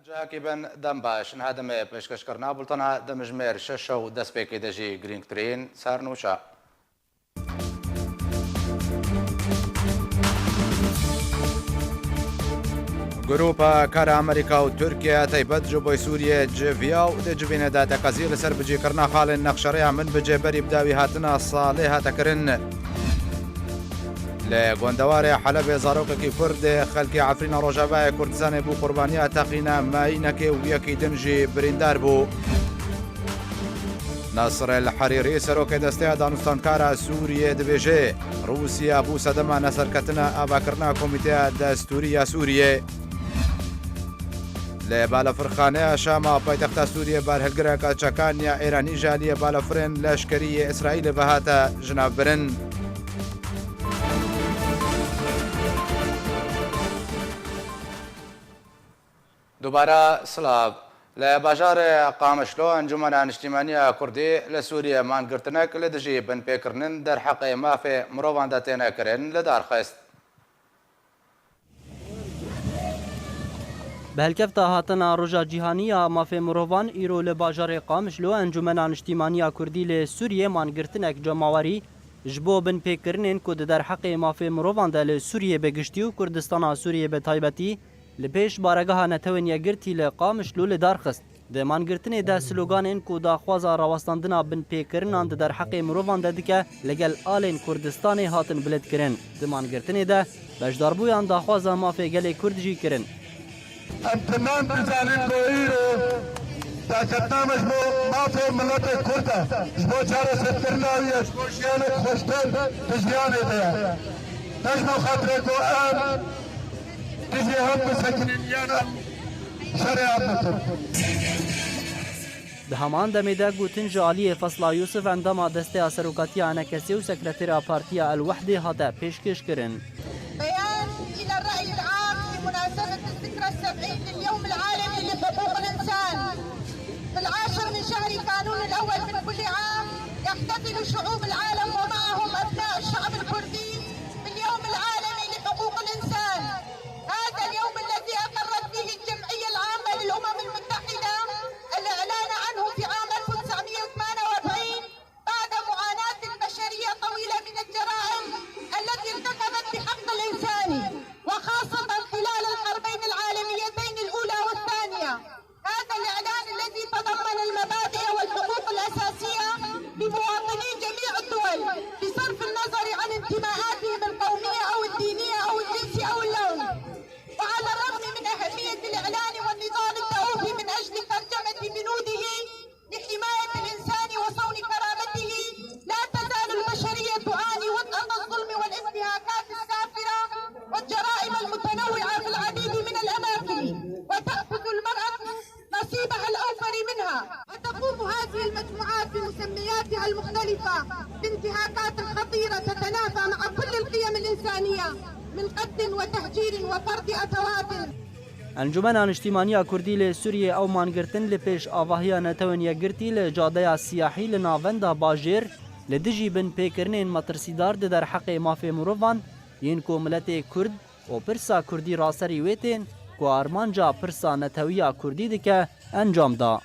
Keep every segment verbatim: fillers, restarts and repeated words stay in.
Cihakî bin dem baş, niha demê pêşkêşkirina bultena dimijmêr şeş û destpêkê de jî girîngtirîn sernûça. Grûpa kara Amerîka û Tirkiye taybet ji bo Sûriyê civiya û di civînê de teqezî li ser bicîkirina xalên nexşereya Minbicê berî bi dawî hatina salê hate kirin. Li gondewarê Helebê zarokekî Kurd ê xelkê Efrîna Rojavayê Kurdistanê bû qurbaniya teqîna mayînekê û yekî din jî birîndar bû. Nasir El Herîrî, serokê Desteya Danûstankara Sûriyê dibêje, Rûsya bû sedema neserketina avakirina Komîteya Destûrî ya Sûriyê. Li balafirxaneya Şama paytexta Sûriyê barhilgireka çekan ya Êranî ji aliyê balafirên leşkerî yê Îsraîlê ve hate jinavbirin. Dubare silav. Li bajarê Qamişlo Encûmena Niştîmaniya Kurdî li Sûriyê mangirtinek li dijî binpêkirinin derheqê mafê mirovan de têne kirin li dar xist. Bi helkefta hatina Roja Cîhanî ya Mafê Mirovan, îro li bajarê Qamişlo Encûmena Niştîmaniya Kurdî li Sûriyê mangirtinek cemawerî ji bo binpêkirinên ku di derheqê mafê mirovan de li Sûriyê bi giştî û Kurdistana Sûriyê bi taybetî li pêş Baregeha Netewên Yekgirtî li Qamişlo li dar xist. Di mangirtinê de sloganên ku daxwaza rawestandina binpêkirinan di derheqê mirovan de dike, li gel alên Kurdistanê hatin bilindkirin. Di mangirtinê de beşdarbûyan daxwaza mafê gelê Kurd jî kirin. Em temam dizanin ku îro dagirtina me ji bo mafê miletê Kurd e, ji bo çareserkirina wî ye, ji bo jiyanek xweştir di jiyanê de ye. Ne ji bo xatirê ku em dijî hev bisekinîn yan em şerê hev bikin. Di heman demê de gotin ji aliyê Fesla Yûsif, endama Desteya Serokatiya ENKSê û Sekretera Partiya El-Wehdê hate pêşkêşkirin. بيان إلى الرأي العام بمناسبة الذكرى السبعين لليوم العالمي لحقوق الإنسان. في العاشر من شهر كانون الأول من كل عام يحتفل شعوب العالم ومعهم أبناء الشعب الكردي باليوم العالمي لحقوق الإنسان. هذا اليوم الذي أقرت فيه الجمعية العامة للأمم المتحدة الإعلان عنه في عام ألف وتسعمية وثمانية وأربعين بعد معاناة بشرية طويلة من الجرائم التي ارتكبت بحق الإنسان، وخاصة خلال الحربين العالميتين الأولى والثانية. هذا الإعلان الذي تضمن المبادئ والحقوق الأساسية لمواطني جميع الدول، بصرف النظر عن انتماءاتهم القومية أو الدينية أو الجنسية أو اللون. وعلى الرغم من أهمية الإعلان والنضال الدؤوب من أجل ترجمة بنوده لحماية الإنسان وصون كرامته، لا تزال البشرية تعاني وطأة الظلم والانتهاكات السافرة والجرائم المتنوعة في العديد من الأماكن، وتأخذ المرأة نصيبها الأوفر منها. وتقوم هذه المجموعات بمسمياتها المختلفة بانتهاكات خطيرة تتنافى مع كل القيم الإنسانية من قتل وتهجير وطرد أتوات. Encûmena Niştîmaniya Kurdî li Sûriyê ew mangirtin li pêş avahiya Netewên Yekgirtî li cadeya Siyahî li navenda bajêr li dijî binpêkirinên metirsîdar di derheqê mafê mirovan yên ku miletê Kurd û pirsa Kurdî raserî wê tên ku armanca pirsa netewiya Kurdî dike, encam da.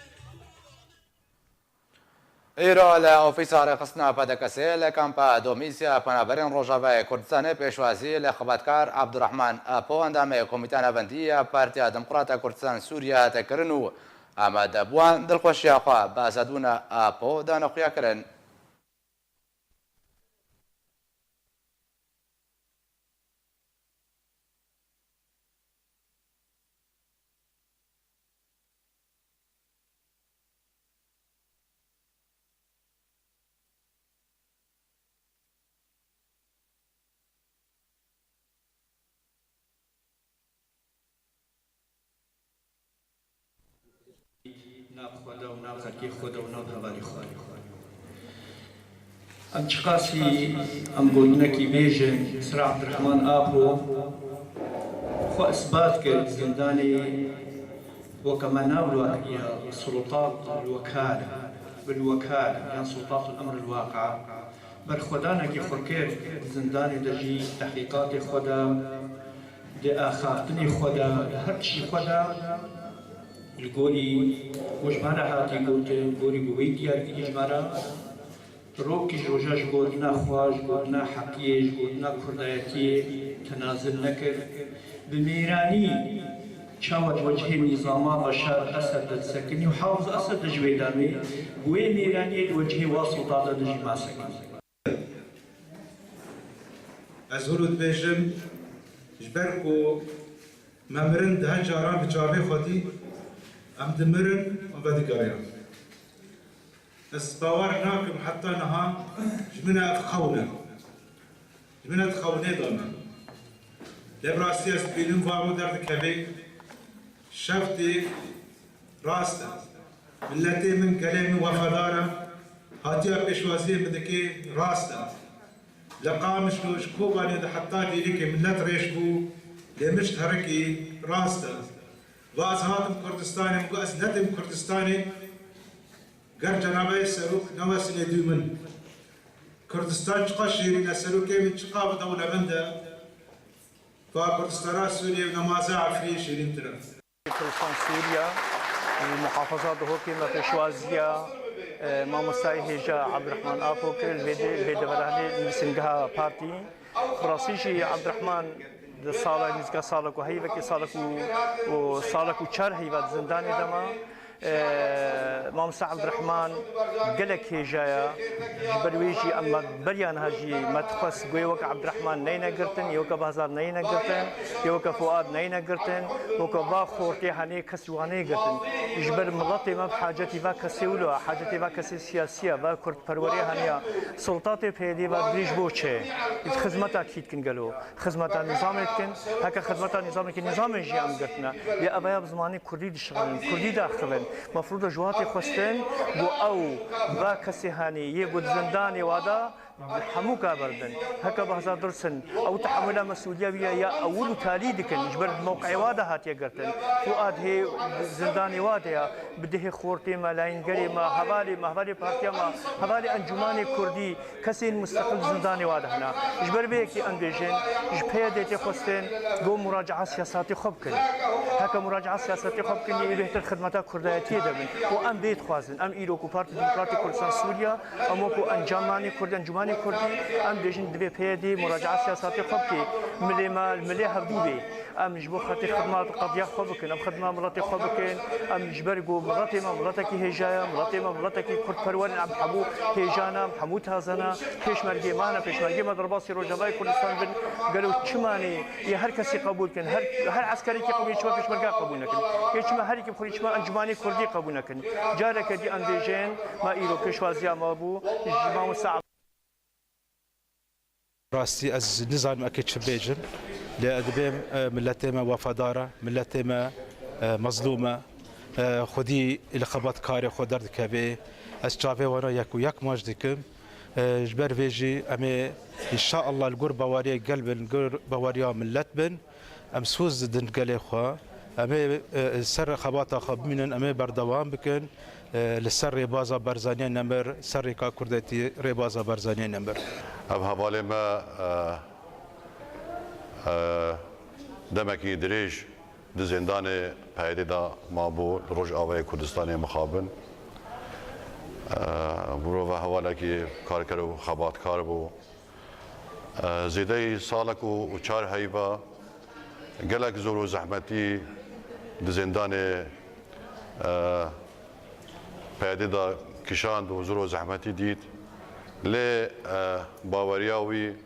Îro li ofîsa rêxistina P D K S'ê li kampa Domîsya Penaberên Rojavayê Kurdistanê pêşwazî li xebatkar Abdurrahman Apo, endamê Komîteya Navendî ya Partiya Demokrata Kurdistan Sûriye hate kirin û amadebûyan dilxweşiya xwe bi azadbûna Apo dane xuya kirin. Nav Xweda û nav xelkê Xweda û nav hevalê Xweda. Em çiqasî em gotinekî bêjin, Sira Abdurrahman Apo xwe isbat kir, zindanê weke me navlû kiriye, sultat el-wekale, bil-wekale, yan sultat el-emr el-waqi. Berxwedanekî xwe kir, zindanê de jî tehqîqatê xwe de, di axaftinê xwe de, di her tiştî xwe de, Li gorî ku ji me re hatî gotin, gorî bi wê diyarkirî ji me re, rokî ji roja ji gotina xwe, ji gotina heqiyê, ji gotina kurdayetiyê tenazil nekir. Bi mêranî çawa di wecihê nîzama Beşar Esed de disekinî û Hafiz Esed de ji wê demê, bi wê mêraniyê di wecihê wa Sultan de jî ma sekinî. Ez hûr û dibêjim, ji ber ku me mirin deh caran bi çavê xwe dî, em dimirin û vedigeriyan. Ez bawer nakim heta niha ji min re ev xewn e. Ji min re di xewnê de ne. Lê bi rastî ez dibînim va min derdikeve. Şeftê rast e. Miletê min, gelê min wefadar e. Hatiya pêşwaziyê min dike rast e. Li Qamişlo ji Kobanê de heta Dîlîkê milet rêş bû, lê min ji terikî rast e. Va ez hatim Kurdistanê, min got ez nedim Kurdistanê, ger cenabeyê serok newesinê dû min. Kurdistan çiqas şêrîn e, serokê min çiqas dewlemend e. Va Kurdistana Sûriyê û nemaza Efrînê şêrîntir e. Kurdistan Sûriya, e, muhafaza Duhokê me pêşwaziya, e, mamostayê hêja Abdurrahman Apo kir, vê de, vê deveranê nivîsingeha partî. Bi rastî jî Abdurrahman di sala, nîzika salek û heyvekê, salek û, û salek û çar heyva di zindanê de ma. E, Mamosta Abdurrahman gelek hêja ye. Ji ber wê jî em me beriya niha jî me dixwest ku yê weke Abdurrahman neyne girtin, yê weke Bahzar neyne girtin, yê weke Fuad neyne girtin, weke va xortê henê kes wan neyê girtin. Ji ber miletê me bi hacetî va kesê wilo ye, hacetê va kesê siyasî ye, va kurdperwerê heniya. Sultatê P Y D'ê va dirêj bo çi? Di xizmeta kî dikin gelo? Xizmeta nîzamê dikin. Heke xizmeta nîzamê dikin, nîzamê jî em girtine. Lê ev ya bi zimanê kurdî dişixulin, kurdî daxivin. Mefrûd e ji watê xwestin ku ew va kesê henê yê ku di zindanê wa da hemû ka berdin. Heke Bahzar Dursun, ew tehemûla mesûliya wî ya, ya ewil û talî dikin. Ji ber mewqeyê wa de hatiye girtin. Fuad hê zindanê wa de ya. Bi dihê xortê me, layîngerê me, hevalê me, hevalê partiya me, hevalê encûmanê kurdî, kesên musteqil di zindanê wa de hene. Ji ber vê yekê em dibêjin, ji P Y D'ê tê xwestin ku muraca'a siyasatê xwe bikin. Heke muraca'a siyasatê xwe bikin, yê bêhtir xidmeta kurdayetiyê de bin. Û em vê dixwazin. Em îro ku Partî Demokratîk Kurdistan Sûriya, em wekû encamanê kurdî, encûmanê kurdî, em dibêjin divê P Y D'ê muraca'a siyasatê xwe bike. Milê me, milê hevdû bê. Em ji bo xetê xidmat qediya xwe bikin, em xidma miletê xwe bikin, em ji ber ku miletê me miletekî hêja ye, miletê me miletekî kurdperwer in, em hemû hêja ne, em hemû taze ne, pêşmergê me ne, pêşmergê me derbasî Rojavayê Kurdistan bin, gelo çima nê yê her kesî qebûl kin, her, her eskerekî qebûl, çima pêşmerga qebûl nekin? Yê çima her yekî bi xwe, çima encûmanê kurdî qebûl nekin? Careke dî em bêjin, me îro pêşwaziya me bû, ji mamosta Rastî ez nizanim eke çi bêjim, lê ez dibêm, e, miletê me wefadar e, miletê me, e, mezlûm e, e, xwedî li xebatkarê xwe derdikeve. Ez çavê wana yek û yek maç dikim. E, ji ber vê jî em ê înşaallah li gor baweriyê gel bin, li gor baweriya milet bin. Em soz didin gelê xwe. Em ê, e, ser xebata xwe bimînin, em ê berdewam bikin. E, li ser rêbaza Barzaniyê nemir, ser rêka kurdetî rêbaza Barzaniyê nemir. Ev hevalê me, e, e, demekî dirêj di zêndanê P Y D'ê de mabû, li Rojavayê Kurdistanê mixabin. E, mirova hevalekî karker û xebatkar bû. E, zêdeyî salek û, û çar heyva gelek zor û zehmetî di zêndanê, e, P Y D'ê de kişand û zor û zehmetî dît. Lê, e, baweriya wî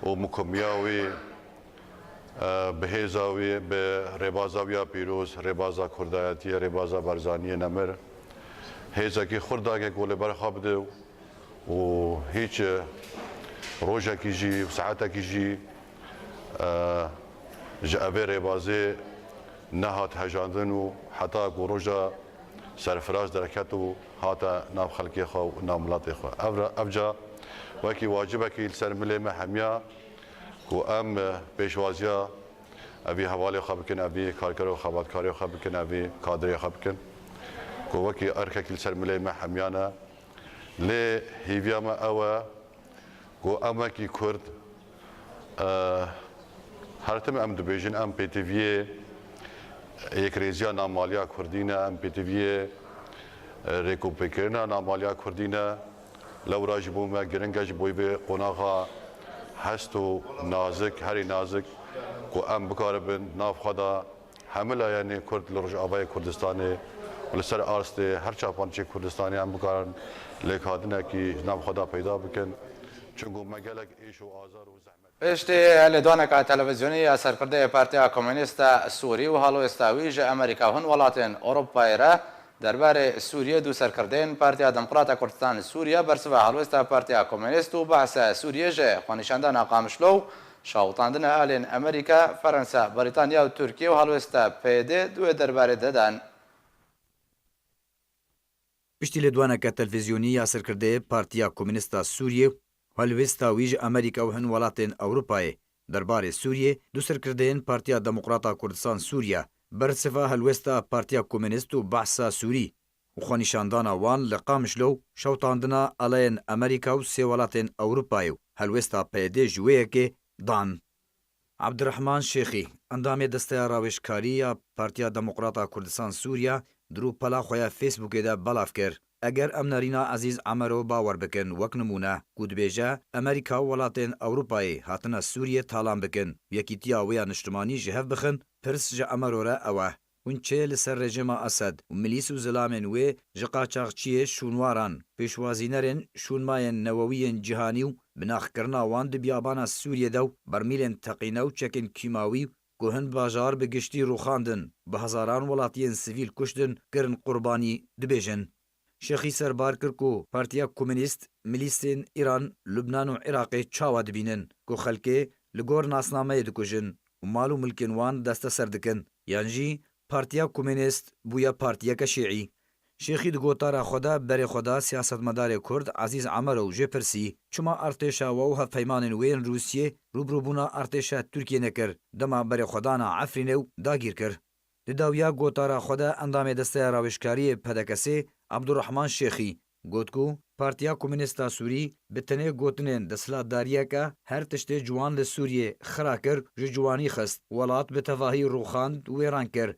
û mikomiya wî, e, bi hêza wî, bi rêbaza wî ya pîroz, rêbaza kurdayetiyê, rêbaza Barzaniyê nemir, hêzekî xurt dagê ku li ber xwe bide û û hîç rojekî jî û saetekî jî, e, ji evê rêbazê nehat hejandin û heta ku roja serfiraz derket û hate nav xelkê xwe û nav miletê xwe. Ev re, ev ca wekî wacibekî li ser milê me hemiya ku em, e, pêşwaziya evî hevalê xwe bikin, evî karker û xebatkarê xwe bikin, evî kadrê xwe bikin ku wekî erkekî li ser milê me hemiyan e. Lê hêviya me ew e ku em wekî Kurd, e, her tim em dibêjin, em pêtiviyê, Yekreziya Namaliya Kurdî ne, M P T V'yê, e, rêkopêkirina Namaliya Kurdî ne. Lewra ji bo me giring e, ji bo vê qonaxa hest û nazik, herî nazik ku em bikaribin nav xwe de hemî layenê Kurd li Rojavayê Kurdistanê û li ser astê her çapançê Kurdistanê em bikarin lêkhatinekî ji nav xwe de peyda bikin. Çunku me gelek êş û azar û zehmet Piştî lêdwaneka televîzyonî ya serkirdeyê Partiya Komûnîst a Sûrî û helwêsta wî ji Amerîka û hin welatên Ewropayê re derbarê Sûriyê, du serkirdeyên Partiya Demokrat a Kurdistan Sûriye bersiva helwêsta Partiya Komûnîst û behsa Sûriyê ji xwenîşandana Qamişlo û şawitandina aliyên Amerîka, Ferensa, Brîtanya û Tirkiye û helwêsta P Y D di wê derbarê de dan. Piştî lêdwaneke televîzyonî ya serkirdeyê Partiya Komûnîst a Sûriyê û helwêsta wî ji Amerîka û hin welatên Ewropayê derbarê Sûriyê, du serkirdeyên Partiya Demokrat a Kurdistan Sûriye bersiva helwêsta Partiya Komûnîst û behsa Sûrî û xwenîşandana wan li Qamişlo û şewitandina aliyên Amerîka û sê welatên Ewropayê û helwêsta P Y D ji wê yekê dan. Abdurrahman Şêxî, endamê Desteya Rawêjkarî ya Partiya Demokrat a Kurdistan Sûriye, di rûpela xwe ya Facebookê de belav kir, eger em nerîna Ezîz Emero bawer bikin, wek nimûne, ku dibêje, Amerîka û welatên Ewropayê hatine Sûriyê talan bikin, yekîtiya wê ya niştimanî ji hev bixin, pirs ji Emero re ew e. Hûn çê li ser rejîma Esed û milîs û zilamên wê ji qaçaxçiyê şûnwaran, pêşwazînerên şûnmayên newewî yên cîhanî û binaxkirina wan di biyabana Sûriyê de û bermîlên teqîne û çekên kîmawî ku hin bajar bi giştî rûxandin, bi hezaran welatiyên sivîl kuştin, kirin qurbanî, dibêjin. Şêxî serbar kir ku Partiya Komûnîst milîsên Îran, Lubnan û Iraqê çawa dibînin ku xelkê li gor nasnameyê dikujin û mal û milkên wan desteser dikin, yan jî Partiya Komûnîst bûye partiyeke şîî. Şêxî di gotara xwe de berê xwe da siyasetmedarê Kurd Ezîz Emero û jê pirsî, çima artêşa we û hevpeymanên wê yên Rûsiyê rûbirûbûna artêşa Tirkiyê nekir, dema berê xwe dana Efrînê û dagîr kir? Di dawiya gotara xwe de endamê Desteya Rawêjkariyê P D K S'ê Abdurrahman Şêxî got ku Partiya Komûnîst a Sûrî bi tenê gotinên desthilatdariyeke her tiştê ciwan li Sûriyê xira kir, ji ciwanî xist, welat bi tevahî rûxand û wêran kir.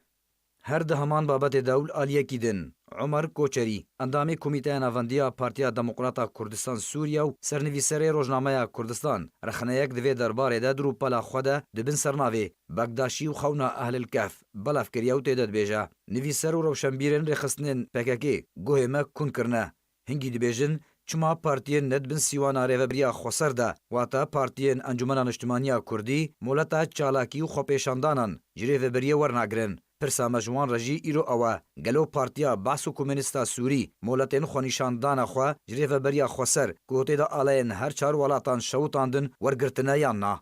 Her di heman babetê de û li aliyekî din, Omer Koçerî, endamê Komîteya Navendî ya Partiya Demokrat a Kurdistan Sûriye û sernivîserê Rojnameya Kurdistan, rexneyek di vê derbarê de di rûpela xwe de di bin sernavê Bekdaşî û Xewna Ehlil Kehf belav kiriye û tê de dibêje, nivîser û rewşenbîrên rêxistinên P K K guhê me kun kirine. Hingî dibêjin, çima partiyên ne di bin sîwana Rêveberiya Xweser de, wate partiyên Encûmena Niştimanî ya Kurdî, moleta çalakî û xwepêşandanan ji Rêveberiya wernagirin? Pirsa me ji wan re jî îro ew e, gelo Partiya Behs û Komûnîst a Sûrî moletên xwenîşandana xwe ji Rêveberiya Xweser ku tê de aleyên her çar welatan şewitandin wergirtine yan na?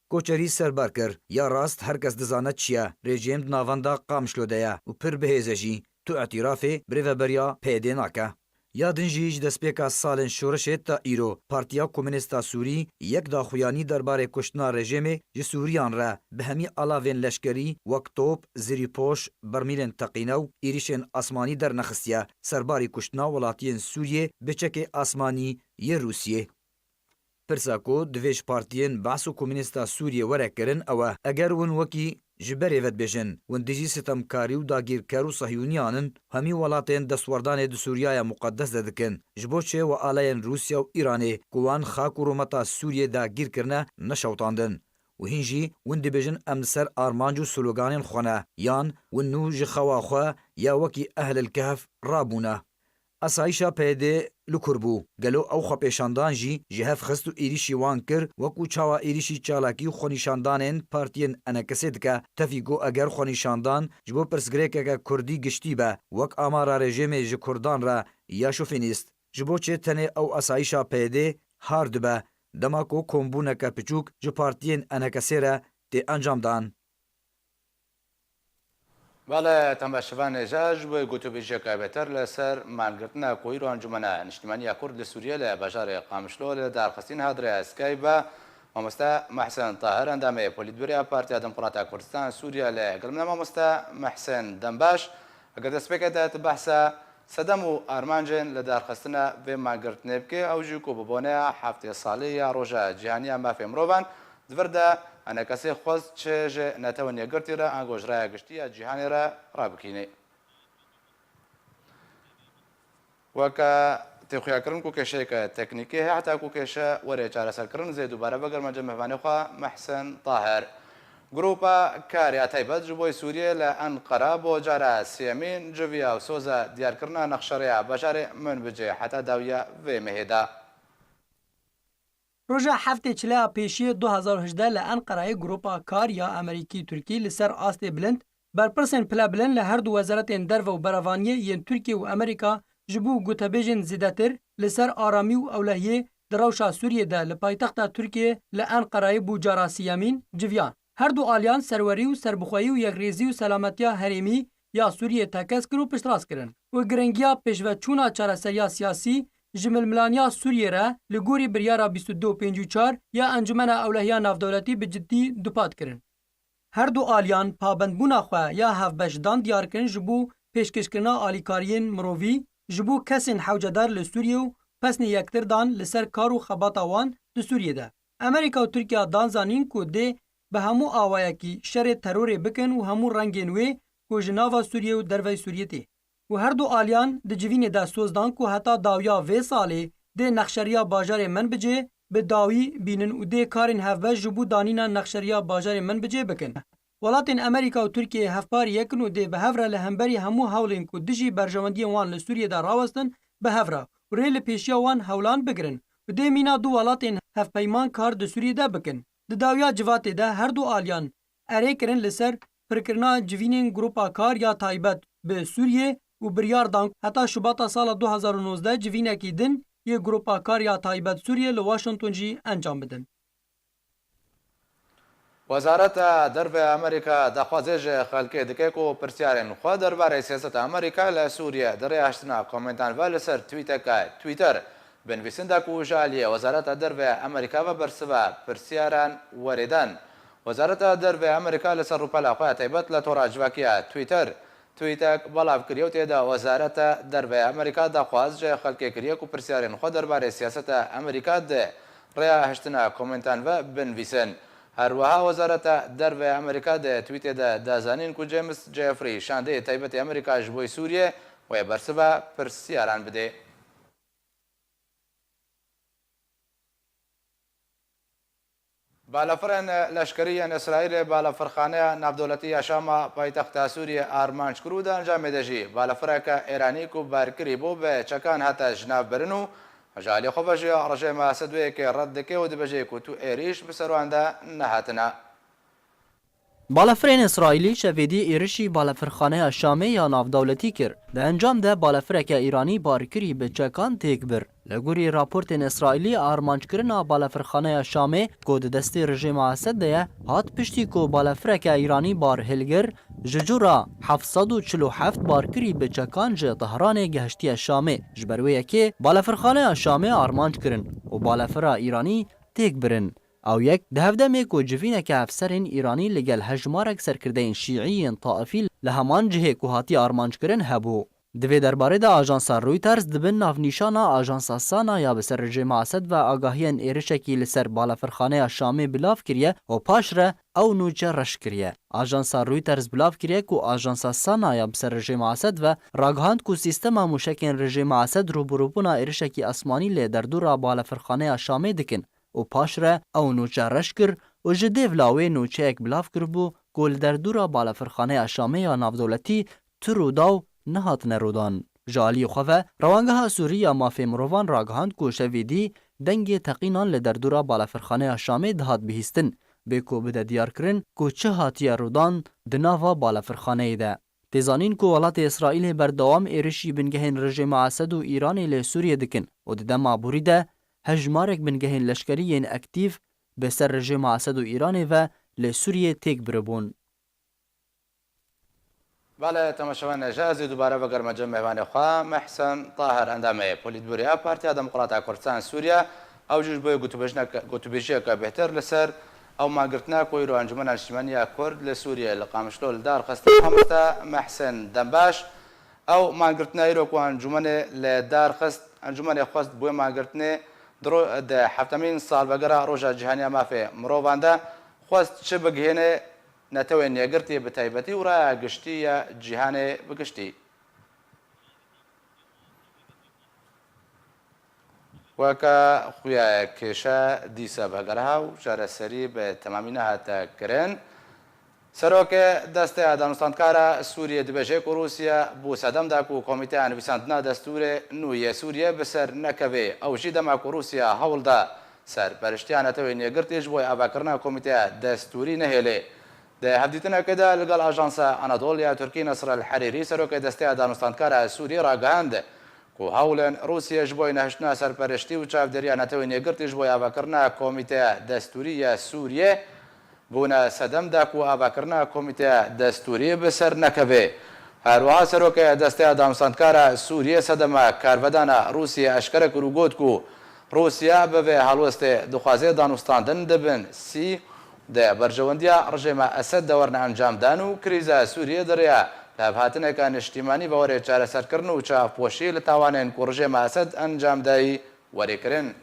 Koçerî serbar kir, ya rast her kes dizane çi ye, rejîm di navenda Qamişlo de ye û pir bihêz e jî, tu îtîrafê bi Rêveberiya P Y D nake. Ya din jî ji destpêka salên şoreşê ta îro, Partiya Komûnîst a Sûrî yek daxuyanî derbarê kuştina rejîmê ji Sûriyan re bi hemî alavên leşkerî wek top, zirîpoş, bermîlên teqîne û êrîşên asmanî dernexistiye serbarî kuştina welatiyên Sûriyê bi çekê asmanî yê Rûsiyê. Pirsa ku divê ji partiyên Behs û Komûnîst a Sûriyê were kirin ew e, eger hûn wekî ji berê ve dibêjin, hûn dijî sitemkarî û dagîrker û Sehiyûniyan in, hemî welatên destwerdanê di Sûriyaya muqedes de dikin, ji bo çi we aleyên Rûsya û Îranê ku wan xak û rûmeta Sûriyê dagîr kirine neşewitandin? Û hîn jî hûn dibêjin em li ser armanc û sloganên xwe ne, yan hûn nû ji xewa xwe ya wekî Ehlil Kehf rabûne? Asayîşa P Y D li kur bû. Gelo ew xwepêşandan jî ji hev xist û êrîşî wan kir, wekû çawa êrîşî çalakî û xwenîşandanên partiyên enekesê dike, tevî ku eger xwenîşandan ji bo pirsgirêkeke kurdî giştî be, wek amara rejîmê ji kurdan re ya şofînîst? Ji bo çi tenê ew asayîşa P Y D har dibe, dema ku kombûneke piçûk ji partiyên enekesê re tê encamdan? Belê, temaşevanê ji bo gotûbêjiyeke bêhtir li ser mangirtina ku îro Encûmena Niştimanî ya Kurd li Sûriyê li bajarê Qamişlo li darxistin hat rêya Skype be, mamoste Mehsen Tahir, endamê Polîtbûroya Partiya Demokrata Kurdistan Sûriye, li gel min e. Mamoste Mehsen, dem baş. Eger destpêkê de tu behsa sedem û armancên li darxistina vê mangirtinê bikî, ew jî ku bi boneya heftê salî ya Roja Cîhanî ya Mafê Mirovan di vir de Enekesê xwest çi ji Netewên Yekgirtî re ango ji raya giştî ya cîhanê re rabikînê. Weke têxuyakirin ku kêşeyeke teknîkî heye heta ku kêşe were çareserkirin, zê dubare vegerme cem mehvanê xwe Mehsen Taher. Grupa Kar ya Taybet ji bo Sûriyê li Enqera bo cara sêyemîn civiya û soza diyarkirina nexşerêya bajarê Minbicê heta dawiya vê mehê de. Roja heftê çileya pêşiyê du hezar û hejdeh li Enqerayê Grupa Kar ya Amerîkî-Tirkî li ser astê bilind, berpirsên pilebilind li her du wezaretên derve û berevaniyê yên Tirkiye û Amerîka ji bo gotebêjên zêdetir li ser aramî û ewlehiyê di rewşa Sûriyê de li paytexta Tirkiyê li Enqerayê bû cara sêyemîn civiyan. Her du aliyan serwerî û serbixweyî û yekrêzî û selametiya herêmî ya Sûriyê tekez kir û piştrast kirin û giringiya pêşveçûna çareseriya siyasî ji milmilaniya Sûriyê re li gorî biryara bîst û du pêncî û çar ya Encûmena Ewlehiya Navdewletî bi ciddî dupat kirin. Her du aliyan pabendbûna xwe ya hevbeş dan diyar kirin ji bo pêşkêşkirina alîkariyên mirovî ji bo kesên hewcedar li Sûriyê û pesnê yektir dan li ser kar û xebata wan di Sûriyê de. Amerîka û Tirkiya dan zanîn ku dê bi hemû awayekî şerê terorê bikin û hemû rengên wê ku ji nava Sûriyê û dervey Sûriyê tê. Û her du aliyan di civînê de soz dan ku heta dawiya vê salê dê nexşeriya bajarê Minbicê bi dawî bînin û dê karên hevbeş ji bo danîna nexşeriya bajarê Minbicê bikin. Welatên Amerîka û Tirkiyeyê hevparî yek in û dê bi hev re li hemberî hemû hewlên ku dijî berjewendiyên wan li Sûriyê de rawestin bi hev re û rê li pêşiya wan hewlan bigirin û dê mîna du welatên hevpeyman kar di Sûriyê de bikin. Di dawiya civatê de her du aliyan erê kirin li ser pirkirina civînên Grupa Kar ya Taybet bi Sûriyê û biryar dan heta Şubata sala du hezar û nozdeh civînekî din yê Grupa Kar ya Taybet Sûriyê li Washington jî encam bidin. Wezareta Derve ya Amerîka daxwazê ji xelkê dike ku pirsiyarên xwe derbarê siyaseta Amerîka li Sûriye di rêya hiştina komentan ve li ser twîteke Twitter binivîsin de ku ji aliyê Wezareta Derve ya Amerîka ve bersiva pirsiyaran werê dan. Wezareta Derve ya Amerîka li ser rûpela xwe ya taybet li tora civakî ya Twitter twîtek belav kiriye û tê de Wezareta Derve ya Amerîka daxwaz ji xelkê kiriye ku pirsiyarên xwe derbarê siyaseta Amerîka di rêya hiştina komentan ve binivîsin. Her wiha Wezareta Derve ya Amerîka di twîtê de da zanîn ku James Jeffrey, şandeyê taybetê Amerîka ji bo Sûriyê, wê bersiva pirsiyaran bidê. Balafirên leşkerî yên Îsraîlê balafirxaneya navdewletî ya Şama paytexta Sûriyê armanc kir û di encamê de jî balafireke Îranî ku barkirî bû bi çekan hate ji nav birin û ji alî xwe ve jî rejîma Esed wê yekê red dike û dibêje ku tu êrîş bi ser wan de nehatine. Balafirên Îsraîlî şevê dî êrişî balafirxaneya Şamê ya navdewletî kir. Di encam de balafireke Îranî barkirî bi çekan têk bir. Li gorî raportên Îsraîlî, armanckirina balafirxaneya Şamê ku di destê rejîma Esed de ye, hat piştî ku balafireke Îranî bar hilgir, ji cûra heft sed û çil û heft barkirî bi çekan ji Tehranê gehiştiye Şamê. Ji ber wê yekê balafirxaneya Şamê armanc kirin û balafira Îranî têk birin. Ew yek di hevdemê ku civîneke efserên Îranî li gel hejmarek serkirdeyên şîî yên taifî li heman cihê ku hatiye armanckirin hebû. Di vê derbarê de ajansa Reuters di bin navnîşana ajansa Sana ya bi ser rejîma Esed ve agahiyên êrişekî li ser balafirxaneya Şamê bilav kiriye û paş re ew nûçe reş kiriye. Ajansa Reuters bilav kiriye ku ajansa Sana ya bi ser rejîma Esed ve ragihand ku sîstema mûşekên rejîma Esed rûbirûbûna êrişekî esmanî li derdora balafirxaneya Şamê dikin. Û paş re ew nûçe reş kir û ji dêvla wê nûçeyek bilav kiribû ku li derdora balafirxaneya Şamê ya navdewletî tu rûdaw nehatine rûdan. Ji aliyê xwe ve, Rewangeha Sûrî ya Mafê Mirovan ragihand ku şevê dî dengê teqînan li derdora balafirxaneya Şamê dihat bihîstin, bê ku bide diyarkirin ku çi hatiye rûdan di nava balafirxaneyê de. Tê zanîn ku welatê Îsraîlê berdewam êrişî bingehên rejîma Esed û Îranê li Sûriyê dikin û di dema borî de hejmarek bingehên leşkerî yên aktîf bi ser rejîma Esed û Îranê ve li Sûriyê têk biribûn. Belê, temaşevanê ji ez ê dubare vegerime cem mêvanê xwe, Mehsen Tahir, endamê Polîtbûroya Partiya Demokrata Kurdistan Sûriye, ew jî ji bo gotûbêjineke-, gotûbêjiyeke bêhtir li ser ew mangirtina ku îro Encûmena Niştimanî ya Kurd li Sûriyê li Qamişlo li dar xiste, mamoste Mehsen Dembaş. Ew mangirtina îro ku encûmenê li dar xist, encûmenê xwest bi wê mangirtinê di ro-, di heftemîn salvegera Roja Cîhanî ya Mafê Mirovan de Xwest çi bigihêne netewên yekgirtî bi taybetî û raya giştî ya cîhanê bi giştî. Weke xuya kêşe dîsa vegeriha û çareserî bi temamî nehate kirin. Serokê Desteya Danûstandkara Sûriyê dibêje ku Rûsya bû sedem da ku Komîteya Nivîsandina Destûrê nû yê Sûriyê bi ser nekeve. Ew jî dema ku Rûsya hewl da serperiştiya Netewên Yekgirtî ji bo avakirina Komîteya Destûrî nehêlê. Di hevdîtinekê de li gel Ajansa Anadolu ya Tirkî Nasr El Herîrî, serokê Desteya Danûstandkara Sûriyê ragihand ku hewlên Rûsiyê ji bo nehiştina serperiştî û çavdêriya Netewên Yekgirtî ji bo avakirina Komîteya Destûrî ya Sûriyê bûne sedem da ku avakirina Komîteya Destûrî bi ser nekeve. Her wiha serokê Desteya Danûstandkara Sûriyê sedema karvedana Rûsiyê eşkere kir û got ku Rûsya bi vê helwestê dixwaze danûstandin di bin sî di berjewendiya rejêma Esed de werin encamdan û krîza Sûriyê di rêya lihevhatineke niştîmanî ve were çareserkirin û çavpoşî li tawanên ku rejêma Esed encam dayî werê kirin.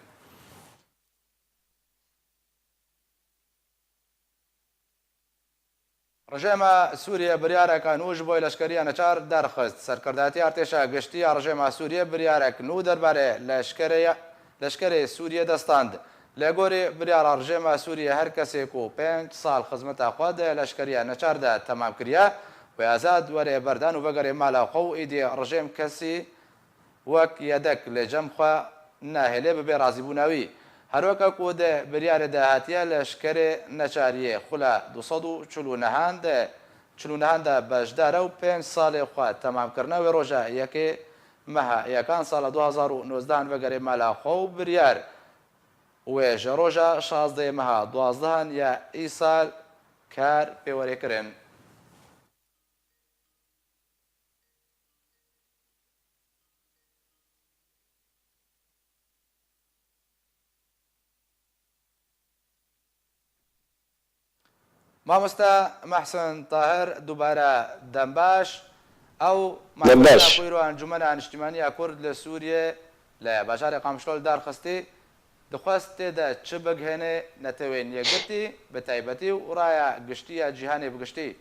Rejêma Sûriyê biryareke nû ji bo leşkeriya neçar derxist. Serkirdatiya Artêşa Giştî ya Rejêma Sûriyê biryarek nû derbarê leşkerê, leşkerê Sûriyê de stand. Li gorî biryara Rejêma Sûriyê her kesê ku pênc sal xizmeta xwe di leşkeriya neçar de temam kiriye, wê azad were berdan û vegerê mala xwe û êdî rejêm kesî wek yedek li cem xwe nahêle bibe razîbûna wî. Her weke ku di biryarê de hatiye, leşkerê neçariyê xula du sed û çil û nehan de, çil û nehan de beşdar e û pênc salê xwe temam kirine wê roja yekê meha yekan sala du hezar û nozdehan vegerê mala xwe û biryar wê ji roja şazdehê meha duazdehan ya îsal kar pê were kirin. Mamoste Mehsen Tahir, dubare dembaş. Ew Dembaş. Mehkûmeta ku îro Encûmena Niştîmaniya Kurd li Sûriyê li bajarê Qamişlo li dar xistî, dixwest tê de çi bigihêne netewên yekgirtî, bi taybetî û raya giştî ya cîhanê bi giştî?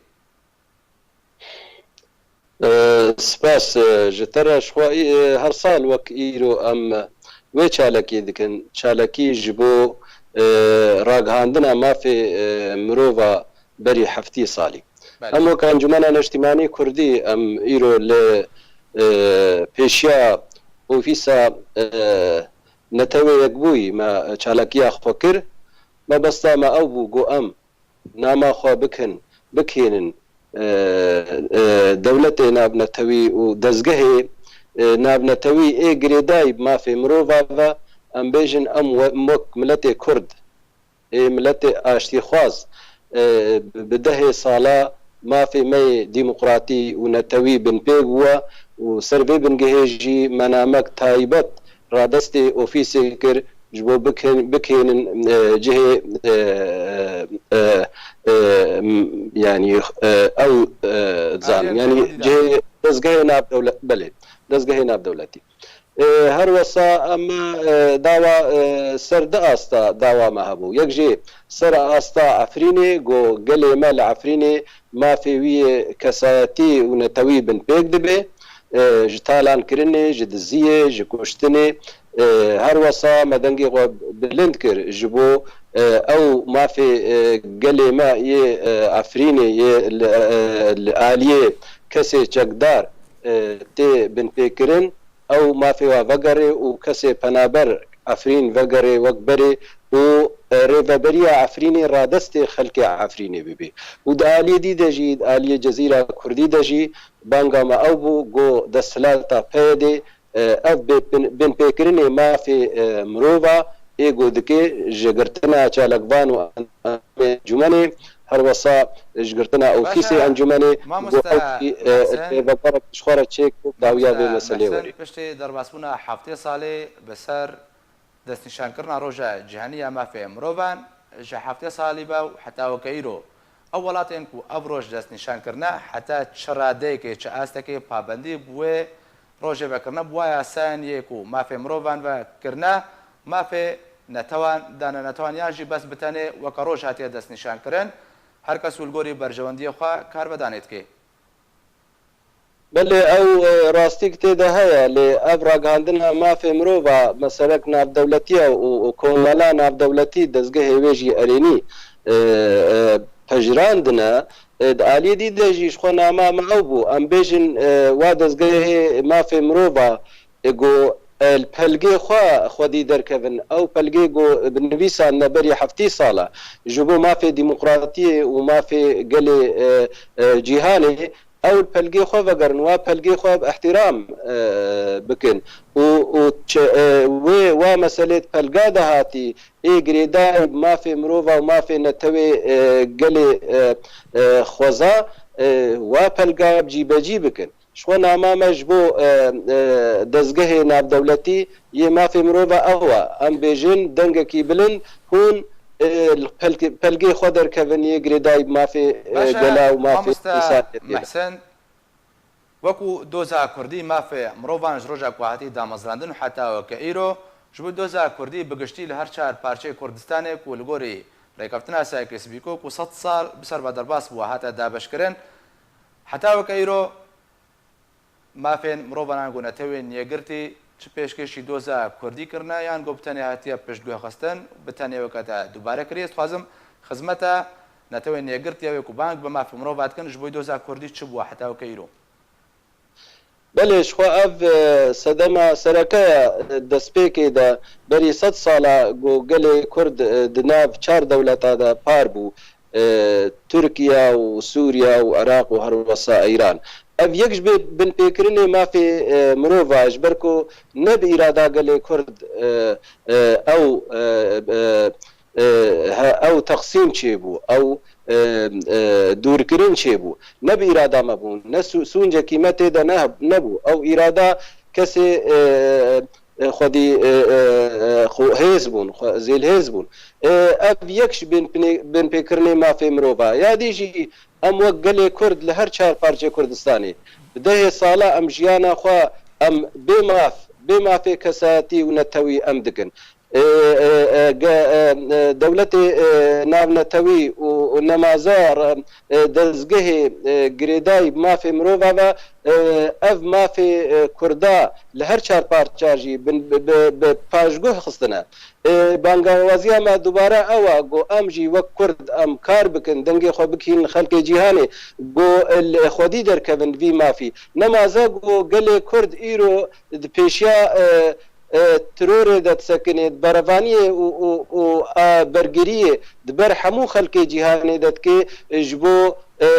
E, spas, e, ji te re. Ji xwe, e, her sal wek îro em wê çalakî dikin. Çalakî ji bo, e, ragihandina mafê, e, mirova berî heftî salî. Belê. Em wek Encûmena Neştîmanî Kurdî em îro li, e, pêşiya ofîsa, e, Netewê Yekbûyî me çalakiya xwe kir. Mebesta me ew bû, got em nama xwe bikin, bikênin, e, e, dewletê navnetewî û dezgehê, e, navnetewî ê girêdayî bi mafê mirova ve, em bêjin, em we-, wek miletê Kurd, ê miletê aştîxwaz, e, bi dehê sala mafê me yê demokratî û netewî binpê bûye û ser vê bingehê jî me namek taybet radestê ofîsê kir ji bo bikin-, bikênin, e, cihê, e, e, e, m-, yanî, e, ew, e, dizanim. Aliyê yanî dewletî de. Cihê dezgehê navdewle-, belê, dezgehê navdewletî. E, her wesa em, e, dawa, e, ser di asta dawa me hebû. Yek jî ser asta Efrînê, go gelê me li Efrînê mafê wî yê kesayetî û netewî binpêk dibe. E, ji talankirinê, ji diziyê, ji kuştinê, e, her wesa me dengê xwe bilind kir ji bo, e, ew mafê, e, gelê me yê, e, Efrînê yê li, e, li aliyê kesê çekdar, e, tê binpêkirin, ew mafê wa vegere û kesê penaber Efrîn vegere wek berê û, e, rêveberiya Efrînê radestê xelkê Efrînê bibe. Û di aliyê dî de jî, di aliyê Cezîra Kurdî de jî, banga me ew bû, got desthilata P Y D'ê, e, ev bê bin-, binpêkirinê mafê, e, mirova ê ku dike ji girtina çalakvan û encûmenê, her wesa ji girtina ofîsê encûmenê, got ew jî, e, rêveberek ji xwe re çêkir dawiya vê meselê werê. Piştî derbasbûna heftê salê bi ser destnîşankirina Roja Cîhanî ya Mafê Mirovan ji heftê salî ve û heta weke îro, ew welatên ku ev roj destnîşan kirine, heta çi radeyekê, çi astekê pabendî bi wê rojê ve kirine, bi wa yasayan yê ku mafê mirovan ve kirine, mafê netewan, dane netewan yan jî bes bi tenê weke roj hatiye destnîşankirin. Her kes û li gorî berjewendiyê xwe kar ve danê dike. Belê, ew e, rastîk tê de heye, lê ev ragihandina mafê mirova, meselek navdewletî ye û, û komela navdewletî dezgehê wê jî erênî e, e, pejirandine. E, di aliyê dî de jî ji xwe nama me ew bû. Em bêjin e, wa dezgehê mafê mirova e, ku e, li pelgê xwe xwedî derkevin. Ew pelgê ku bi nivîsan ne berî heftî sal e ji bo mafê demokratiyê û mafê gelê e, e, cîhanê, ew li pelgê xwe vegerin, wa pelgê xwe bi ihtiram e, bikin. Û, û çi, e, wê wa meselê di pelga de hatî, ê girêdayî bi mafê mirova û mafê netewê e, gelê e, e, xweza e, wa pelga cîbecî bikin. Ji xwe nama me ji bo e, e, dezgehê navdewletî yê mafê mirova ew e. Em bêjin dengekî bilind hûn e, li pelkê- pelgê xwe derkevin yê girêdayî bi mafê e, Baş e, gela û mafê mamoste însaniyetê de. Mehsen, wekû doza kurdî mafê mirovan ji roja ku hatî damezrandin û heta weke îro, ji bo doza kurdî bi giştî li her çar parçeyê Kurdistanê ku li gorî rêkeftina Sykes-Picot ku sed sal bi ser ve derbas bû hate dabeşkirin, heta weke îro mafên mirovan ango netewên yekgirtî çi pêşkêşî doza kurdî kirine yan go bi tenê hatiye piştguhxistin, bi tenê weke te dubare kiriye? Dixwazim xizmeta netewên yekgirtî ya wê ku bang bi mafê mirova dikin ji bo doza kurdî çi bû heta weke îro? Belê, ji xwe ev e, sedema sereke ye e, destpêkê de berî sed sala ku gelê Kurd e, di nav çar dewleta de par bû. e, Tirkiye û Sûriye û Iraq û herwesa Îran. Ev yek ji bê binpêkirinê mafê e, mirov e, ji ber ku ne bi îrada gelê Kurd e, e, ew e, e, e, he- ew teqsîm çêbû, ew e, e, dûrkirin çêbû. Ne bi îrada me bû, ne sû- sûncekî me tê de ne- nebû. Ew îrada kesê e, e, xwedî e, e, e, xwe hêz bûn, xwe zêlhêz bûn. E, ev yek ji bin pinê- binpêkirinê mafê mirov e. Ya dî jî em wek gelê Kurd li her çar parçeyê Kurdistanê bi dehê sala em jiyana xwe em bê maf, bê mafê kesayetî û netewî em dikin. E, e, e, ge- e, e, dewletê e, navnetewî û, û nemaze re- e, dezgehê e, girêdayî bi mafê mirova ve e, ev mafê e, Kurda li her çar parça jî bi, bi, bi, bi paşguh xistine. E, bangawaziya me dubare ew e ku em jî wek Kurd em kar bikin, dengê xwe bikînin xelkê cîhanê, ku li xwedî derkevin vî mafî. Nemaze ku gelê Kurd îro di pêşiya e, e, terorê de disekinê, di berevaniyê û, û, û a bergiriyê di ber hemû xelkê cîhanê de dike, e, ji bo e,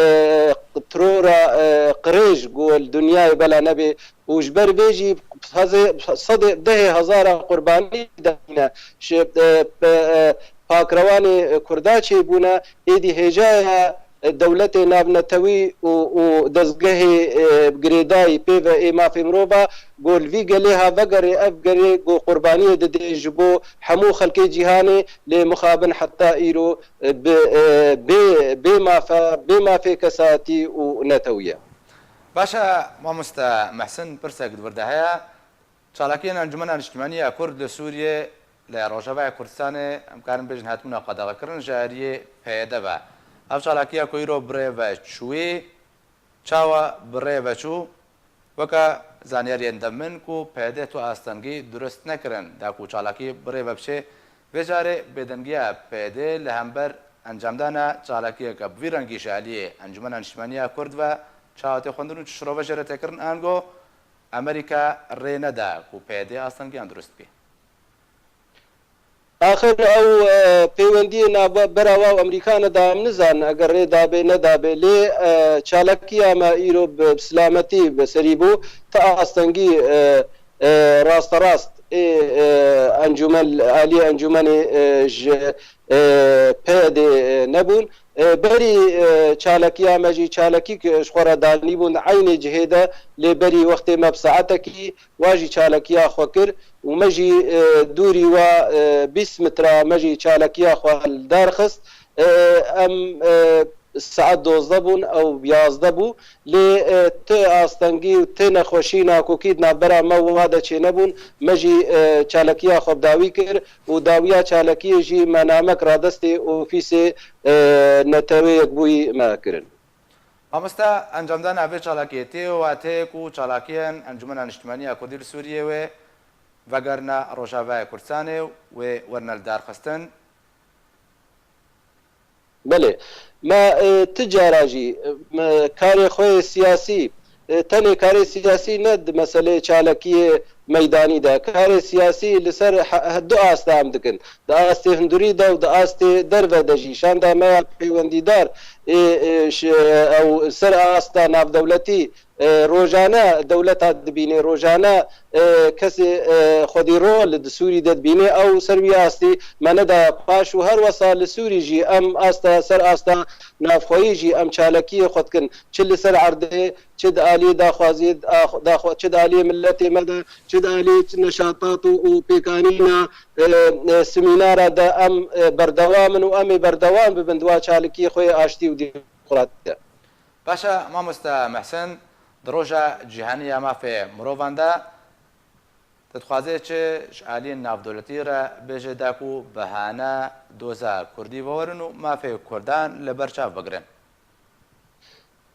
terora e, qirêj ku li dinyayê bela nebe û ji ber vê jî hezê- sedê dehê hezara qurbanî dayîne ji e, pe- e, pakrewanê Kurda çêbûne, êdî hêjaya dewletê navnetewî û, û dezgehê e, girêdayî pê ve ê mafê mirova ku li vî gelê ha vegerê, ev gelê ku qurbaniyê didê ji bo hemû xelkê cîhanê, lê mixabin heta îro e, bi e, bê bê mafe, bê mafê kesayetî û netewî ye. Baş e, mamoste Mehsin, pirsek di vir de heye. Çalakiyên Encûmena Niştimanî ya Kurd li Sûriyê li Rojavaya Kurdistanê, em karin bêjin, hatibûna qedexekirin ji aliyê P Y D ve. Ev çalakiya ku îro bi rê ve çûyî, çawa bi rê ve çû? Weke zanyariyên de min ku P Y D tu astengî durust nekirin, da ku çalakî bi rê ve biçê, vê carê bêdengiya P Y D li hember encamdana çalakiyeke bi vî rengî ji aliyê Encûmena Niştimanî ya Kurd ve çawa tê xwendin û çi şirove jê re tê kirin, ango Amerîka rê neda ku P Y D astengiyan durust bike. Axir ew e, pêwendiyê navbera wa û Amerîka ne da em nizanin eger rê dabê nedabê. Lê e, çalakiya me îro bi silametî bi serî bû. Ti astengî e, e, rasterast ê e, encûmen, aliyê encûmenê e, ji e, P Y D e, nebûn. E, berî e, çalakiya me jî çalakî ji xwe re danîbûn di eynê cihê de, lê berî wextê me bi saetekî wa jî çalakiya xwe kir û me jî e, dûrî wa e, bîst metre me jî çalakiya xwe li dar xist. E, em e, saet dozdeh bûn, ew yazdeh bû. Lê, e, ti astengî û ti nexweşî nakokî di navbera me û wa de çênebûn. Me jî, e, çalakiya xwe bi dawî kir û dawiya çalakiyê jî me namek radestê ofîsê, e, Netewê Yekbûyî me kirin. Mamoste, encamdana vê çalakiyê tê û wateyê ku çalakiyên Encûmena Niştimanî ya Kurdî li Sûriyê wê vegerine Rojavayê Kurdistanê û wê werine lidarxistin. Belê. Me, e, ti cara jî, e, me karê xwe yê siyasî, e, tenê karê siyasî ne di meseleyê çalakiyê meydanî de. Karê siyasî li ser he-, he-, du asta em dikin. Di astê hundirî de û di astê derve de jî. Şanda me ya peywendîdar, ê, ê, ş-, ew ser asta navdewletî, e, rojane dewleta dibînê, rojane, e, kesê, e, xwedî rol di Sûrî de dibînê, ew ser wî astî me nedaye paş û her wesa li Sûrî jî em asta ser asta navxweyî jî em çalakiyê xwe dikin. Çi li ser erdê, çi di aliyê daxwaziyê, dax-, daxwa-, çi di aliyê miletê me de, çi di aliyê çi neşatat û, û pêkanîna, e, e, semînara de em, e, berdewam in û em ê berdewam bibin di wa çalakiyê xwe yê aştî û demokratî de. Baş e, mamoste Mehsin, di Roja Cîhanî ya Mafê Mirovan de, tu dixwazê çi ji aliyên navdewletî re bêjê de ku behane doza Kurdî vewerin û mafê Kurdan li ber çav bigirin?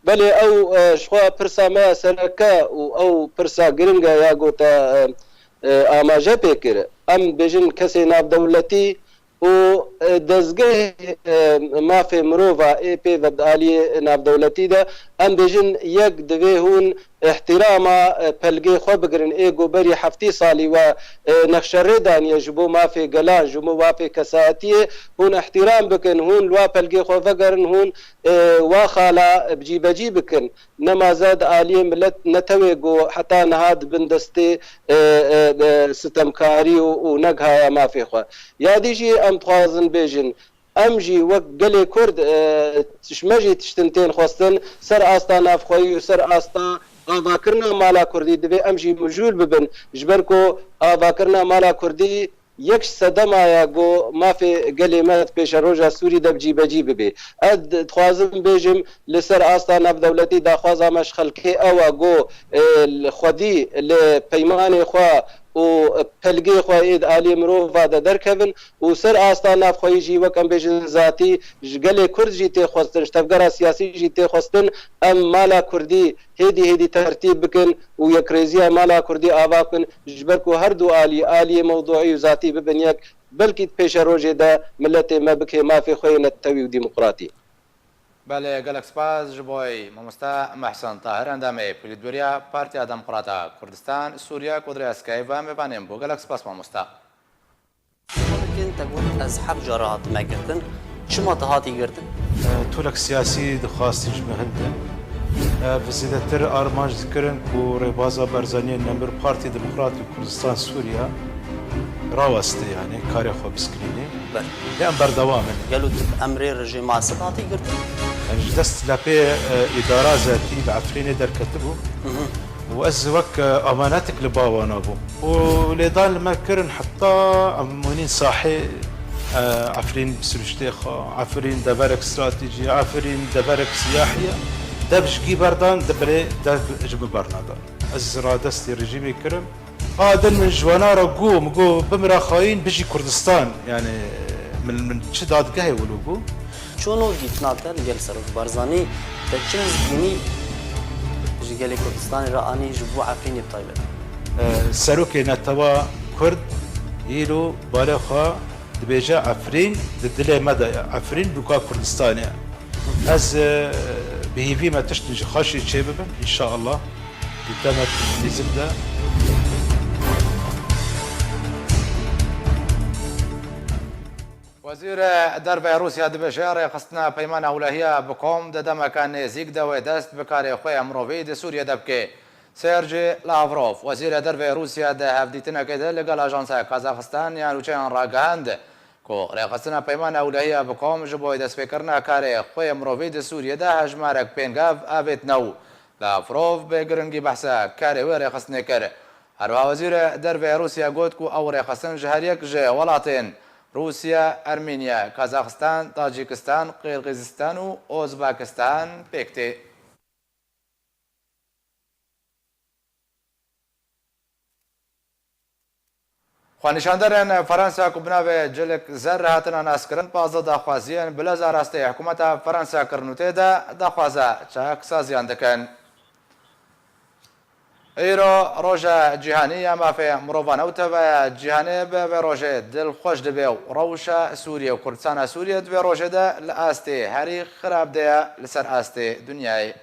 Belê, ew, e, ji xwe pirsa me ya sereke û ew pirsa giring e ya ku te, e, e, amaje pê kir. Em dibêjin kesê navdewletî û, e, dezgehê, e, mafê mirova ê pê ve di aliyê navdewletî de, em bêjin yek divê hûn îhtîrama, e, pelgê xwe bigirin, ê ku berî heftê salî we, e, nexşerê daniye ji bo mafê gelan, ji bo mafê kesayetiyê, hûn îhtîram bikin, hûn li wa pelgê xwe vegerin, hûn, e, wa xala bi cîbecî bikin. Nemaze di aliyê milet netewê ku heta niha di bin destê, e, e, e, sitemkarî û, û negihaya mafê xwe. Ya dî jî em dixwazin bêjin, em jî wek gelê Kurd, e, ji me jî tiştin tên xwestin, ser asta navxweyî û ser asta avakirina mala Kurdî divê em jî mijûl bibin, ji ber ku avakirina mala Kurdî yek ji sedema ya ku mafê gelê me di pêşeroja Sûrî de bi cîbecî bibe. Ez dixwazim bêjim, li ser asta navdewletî daxwaza me ji xelkê ew e ku, e, li xwedî li peymanê xwe û pelgê xwe ê di aliyê mirova de derkevin û ser asta navxweyî jî, wek em bêjin, zatî ji gelê Kurd jî tê xwestin, ji tevgera siyasî jî tê xwestin, em mala Kurdî hêdî hêdî tertîb bikin û yekrêziya mala Kurdî ava bikin, ji ber ku her du alî, aliyê mewduî û zatî bibin yek, belkî di pêşerojê de miletê me bikê mafê xwe yê netewî û demokratî. Belê, gelek spas ji bo wê mamoste Mehsen Tahir, endamê Polîtbûroya Partiya Demokrata Kurdistan Sûriye ku di rêya Skype ve mêvanê min bû. Gelek spas mamoste. Xwe dikin, te got, ez heft cara hatime girtin. Çima te hatî girtin? E, tolek siyasî dixwastin ji me hildin. E, bi zêdetir armanc dikirin ku rêbaza Barzaniyê nemir Partî Demokrat û Kurdistan Sûriye raweste, yanî karê xwe biskirînê. Ber. Lê em berdewam in. Gelo tu bi emrê rejîma Esed hatî girtin? Em ji dest lepê, e, îdara zetî li Efrînê derketibû. Mhm. Û ez wek, e, amanetik li ba wana bûm. Û lêdan li me kirin heta em hûnîn sahê, e, Efrîn bi siruştê xwe, Efrîn deverek stratejî, Efrîn deverek siyahî ye. Dev ji kî berdan, di birê dev ji min bernadan. Ez radestî rejîmê kirim. A din min ji wana re got, min got, "Bimira xayîn, bijî Kurdistan." Yani, min, min çi dadgehê wilo got. Çûn û dîtina te li gel Serok Barzanî te çi nizgînî ji gelê Kurdistanê re anî, ji bo Efrînê bi taybet? E, Serokê Netewa Kurd îro balê xwe dibêje, Efrîn di dilê me de ye. Efrîn bûka Kurdistanê ye. Ez, e, bi hîvî me tiştin ji xweşî çêbibin, înşaallah. Di demek nêzik de. Wezîrê Derve Rûsya dibêje, rêxistina Peymana Ewlehiya bi kom di demeke nêzîk de wê dest bi karê xwe ya mirovî di Sûriyê de bike. Sergey Lavrov, Wezîrê Derve Rûsya, di hevdîtinekê de li gel Ajansa Kazaxistan ya Nûçeyan ragihand ku rêxistina Peymana Ewlehiya bi kom ji bo destpêkirina karê xwe ya mirovî di Sûriyê de hejmarek pêngav avêtine û Lavrov bi giringî behsa karê wê rêxistinê kir. Herwiha Wezîrê Derve Rûsya got ku ew rêxistin ji her yek ji welatên Rûsya, Ermeniya, Kazaxistan, Tacikistan, Qirgizistan û Ozbekistan pêk tê. Xwenîşanderên Fransa ku bi navê Cilik Zer hatine naskirin, pazdeh daxwaziyên bi leza rastê hikûmeta Fransa kirin û tê de daxwaza çaksaziyan dikin. Îro roja cîhanî ya mafê mirovan e û teveya cîhanê bi vê rojê dilxweş dibe û rewşa Sûriyê û Kurdistana Sûriyê di vê rojê de li astê herî xirab de ye li ser astê dinyayê.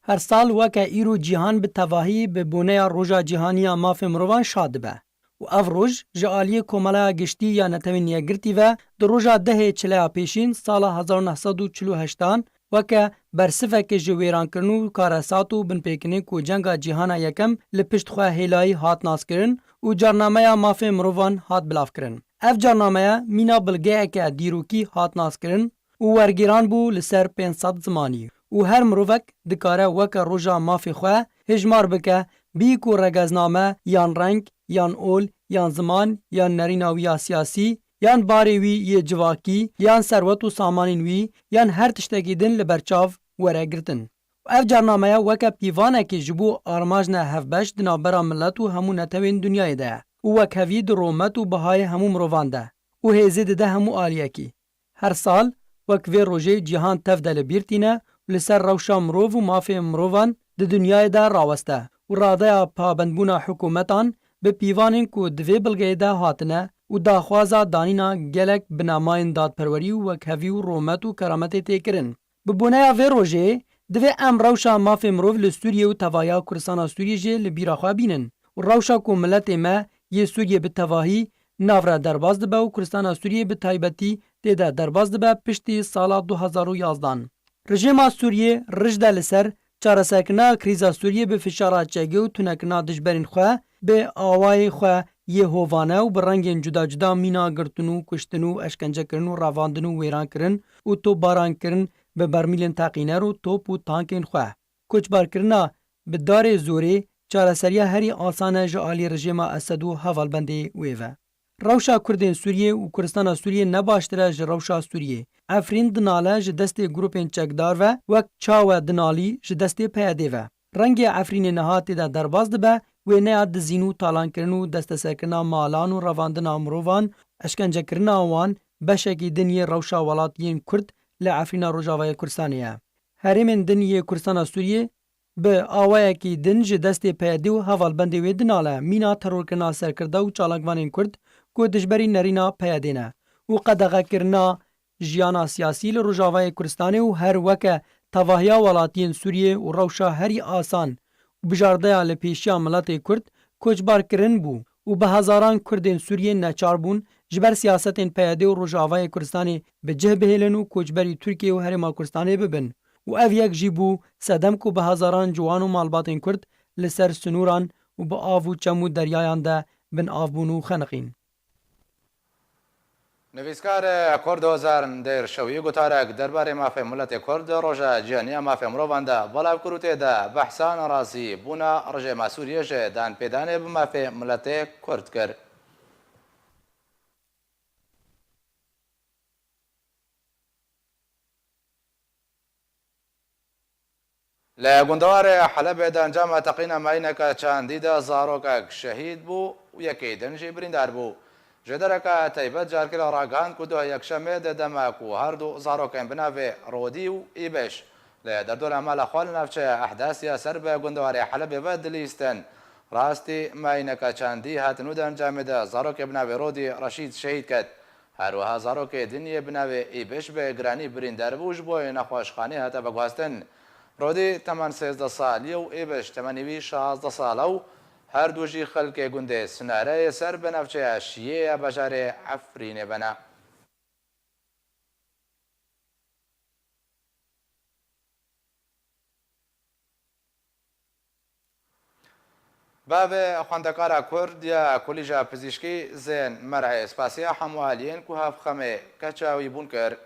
Her sal weke îro cîhan bi tevahî bi boneya Roja Cîhanî ya Mafê Mirovan şa dibe û ev roj ji aliyê Komeleya Giştî ya Netewên Yekgirtî ve di roja dehê Çileya Pêşîn sala hezar û neh sed û çil û heştan weke bersiveke ji wêrankirin û karesat û binpêkirinên ku Cenga Cîhana Yekem li pişt xwe hêlayî hat naskirin û carnameya mafê mirovan hat bilavkirin. Ev carnameya mîna bilgeyeke dîrokî hat naskirin û wergêran bû li ser pênc sed zimanî û her mirovek dikare weke roja mafê xwe hêjmar bike, bî ku regezname yan reng, yan ol, yan ziman, yan nerîna wî ya siyasî, yan barê wî yê civakî, yan serwet û samanên wî, yan her tiştekî din li ber çav were girtin. Ev carnameya weke pîvanekê ji bo armajine hevbeş di navbera milet û hemû netewên dinyayê de ye û wekhevî di romet û bihayê hemû mirovan de û hêzê dide hemû aliyekî. Her sal, wek vê rojê cîhan tev de li bîr tîne û li ser rewşa mirov û mafê mirovan di dinyayê de raweste û radeya pabendbûna hikûmetan bi pîvanên ku di vê bilgeyê de hatine û daxwaza danîna gelek binemayên dadperwerî û wekhevî û romet û kerametê tê kirin. Bi boneya vê rojê, divê em rewşa mafê mirov li Sûriyê û tevahiya Kurdistana Sûriyê jî li bîra xwe bînin û rewşa ku miletê me yê Sûriyê bi tevahî nav re derbas dibe û Kurdistana Sûriyê bi taybetî tê de derbas dibe piştî sala du hezar û yazdan. Rejêma Sûriyê rij de li ser çareserkirina krîza Sûriyê bi fişara çekê û tunekirina dijberên xwe bi awayê xwe yê hovane û bi rengên cuda cuda mîna girtin û kuştin û eşkencekirin û revandin û wêrankirin û topbarankirin bi bermîlên teqîner û top û tankên xwe. Koçbarkirina bi darê zorê çareseriya herî asan e ji alî rejêma Esed û hevalbendê wê ve. Rewşa Kurdên Sûriyê û Kurdistana Sûriyê ne baştir e ji rewşa Sûriyê. Efrîn dinale ji destê grûpên çekdar ve wek çawe dinalî ji destê P Y D'ê ve. Rengê Efrînê niha tê de derbas dibe, wêneya dizîn û talankirin û desteserkirina malan û revandina mirovan, eşkencekirina wan beşekî din yê rewşa welatiyên Kurd li Efrîna Rojavayê Kurdistanê ye. Herêmên din yê Kurdistana Sûriyê bi awayekî din ji destê P Y D û hevalbendê wê dinale mîna terorkirina serkirde û çalakvanên Kurd ku dijberî nerîna P Y D'ê ne û qedexekirina jiyana siyasî li Rojavayê Kurdistanê û her weke tevahiya welatiyên Sûriyê û rewşa herî asan û bijardeya li pêşiya miletê Kurd koçbar kirin bû û bi hezaran Kurdên Sûriyê neçar bûn ji ber siyasetên P Y D û Rojavayê Kurdistanê bi cih bihêlin û koçberî Tirkiye û Herêma Kurdistanê bibin û ev yek jî bû sedem ku bi hezaran ciwan û malbatên Kurd li ser sinûran û bi av û çem û deryayan de bin av bûn û xeniqîn. Nivîskar Kurd Ozan Dêrşewî gutarek derbarê mafê miletê Kurd di Roja Cîhanî ya Mafê Mirovan de belav kir û tê de behsa nerazîbûna rejêma Sûriyê ji danpêdanê bi mafê miletê Kurd kir. Li gundewarê Helebê di encama teqîna mayîneke çandî de zarokek şehîd bû û yekê din jî birîndar bû. Ji dereke taybet carkê re ragihand ku doh yekşemê di dema ku her du zarokên bi navê Rodî û Îbeş li derdora mala xwe li navçeya Ehdasî ya ser bi gundewarê Helebê ve dilîstin, rastî mayîneke çandî hatin û di encamê de zarokê bi navê Rodî Reşîd şehîd ket. Her wiha zarokê din yê bi navê Îbiş bi giranî birîndar bû, ji bo nexweşxanê hate veguhastin. Rodî temen sêzdeh salî ye û Îbiş temenê wî şazdeh sal e û her du jî xelkê gundê Sinare yê ser bi navçeya Şiyê ya bajarê Efrînê bene. Bavê xwendekara Kurd ya Kolîja Pizîşkî Zên Mer'ê spasiya hemû aliyên ku hevxemê keça wî bûn kir.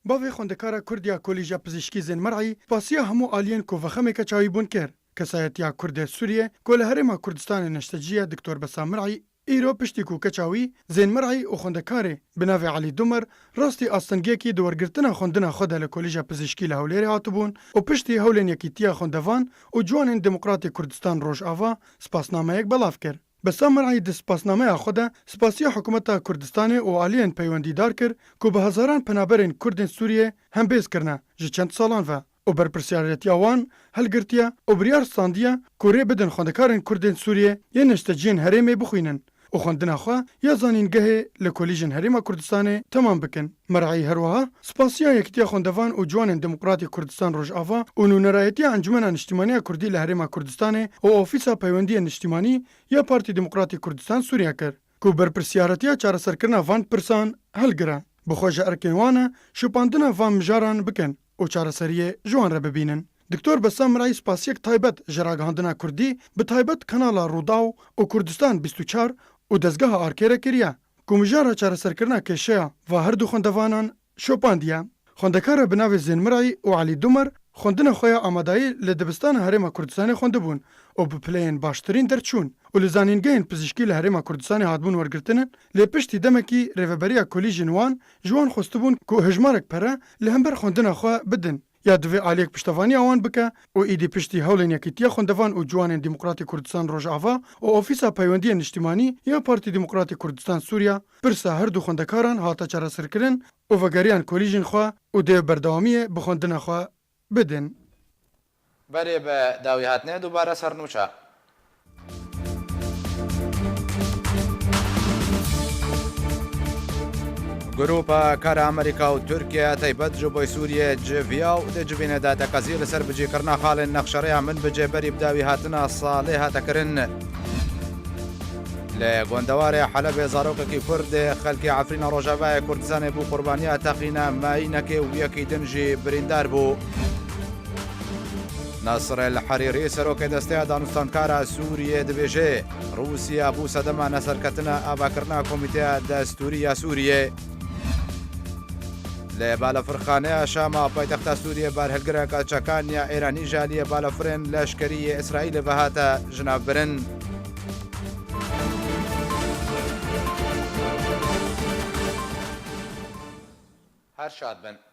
Bavê xwendekara Kurd ya Kolîja Pizîşkî Zên Mer'î spasiya hemû aliyên ku vexemê keça wî bûn kir. Kesayetiya Kurd ê Sûriyê ku li Herêma Kurdistanê neştecî ye, Doktor Bessam Mer'î, Îro piştî ku keça wî Zên Mir'î û xwendekarê bi navê Elî Dumer rastî astengiyekî di wergirtina xwendina xwe de li Kolîja Pizîşkî li Hewlêrê hatibûn û piştî hewlên Yekîtiya Xwendevan û Ciwanên Demokratê Kurdistan Rojava spasnameyek belav kir. Bessam Mir'î di spasnameya xwe de spasiya hikûmeta Kurdistanê û aliyên peywendîdar kir ku bi hezaran penaberên Kurdên Sûriyê hembêz kirine ji çend salan ve û berpirsiyaretiya wan hilgirtiye û biryar standiye ku rê bidin xwendekarên Kurdên Sûriyê yên neşteciyên herêmê bixwînin û xwendina xwe ya zanîngehê li kolîjên Herêma Kurdistanê temam bikin. Mir'î her wiha spasiya Yekîtiya Xwendevan û Ciwanên Demokratîk Kurdistan Rojava û nûnerayetiya Encûmena Niştîmaniya Kurdî li Herêma Kurdistanê û Ofîsa Peywendiyên Niştîmanî ya Partî Demokratîk Kurdistan Sûriye kir ku berpirsiyaretiya çareserkirina van pirsan hilgire. Bi xwe ji erkên wan e şopandina van mijaran bikin û çareseriyê ji wan re bibînin. Doktor Bessam Mir'î spasiyek taybet ji ragihandina Kurdî, bi taybet kanala Rûdaw û Kurdistan bîst û çar û Dezgeha Arkê re kiriye ku mijara çareserkirina kêşeya va her du xwendevanan şopandiye. Xwendekara bi navê Zên Mir'î û Elî Dumer xwendina xwe ya amadayî li dibistana Herêma Kurdistanê xwendibûn û bi pileyên baştirîn derçûn û li zanîngehên pizîşkî li Herêma Kurdistanê hatibûn wergirtinin, lê piştî demekî rêveberiya kolîjên wan ji wan xwestibûn ku hejmarek pere li hember xwendina xwe bidin ya divê aliyek piştevaniya wan bike û êdî piştî hewlên Yekîtiya Xwendevan û Ciwanên Demokratîk Kurdistan Rojava û Ofîsa Peywendiyên Niştîmanî ya Partî Demokratîk Kurdistan Sûriya pirsa her du xwendekaran hate çareserkirin û vegeriyan kolîjên xwe û dê berdewamiyê bi xwendina xwe bidin. Berê bi dawî hatine dubare sernûça. Grupa kara Amerîka û Tirkiye taybet ji bo Sûriye civiya û di civînê de teqezî li ser bicîkirina xalên nexşerêya Minbicê berî bi dawî hatina salê hate kirin. Li gondewarê Helebê zarokekî Kurd, xelkê Efrîna Rojavayê Kurdistanê bû qurbaniya teqîna mayînekê û yekî din jî birîndar bû. Nasir El Herîrî, serokê Desteya Danûstankara Sûriyê, dibêje, Rûsya bû sedema neserketina avakirina Komîteya Destûrî ya Sûriyê. Li balafirxaneya Şama paytexta Sûriyê, berhilgireka çekan ya Êranî ji aliyê balafirên leşkerî yê Îsraîlê ve hate jinavbirin. Her şad bin.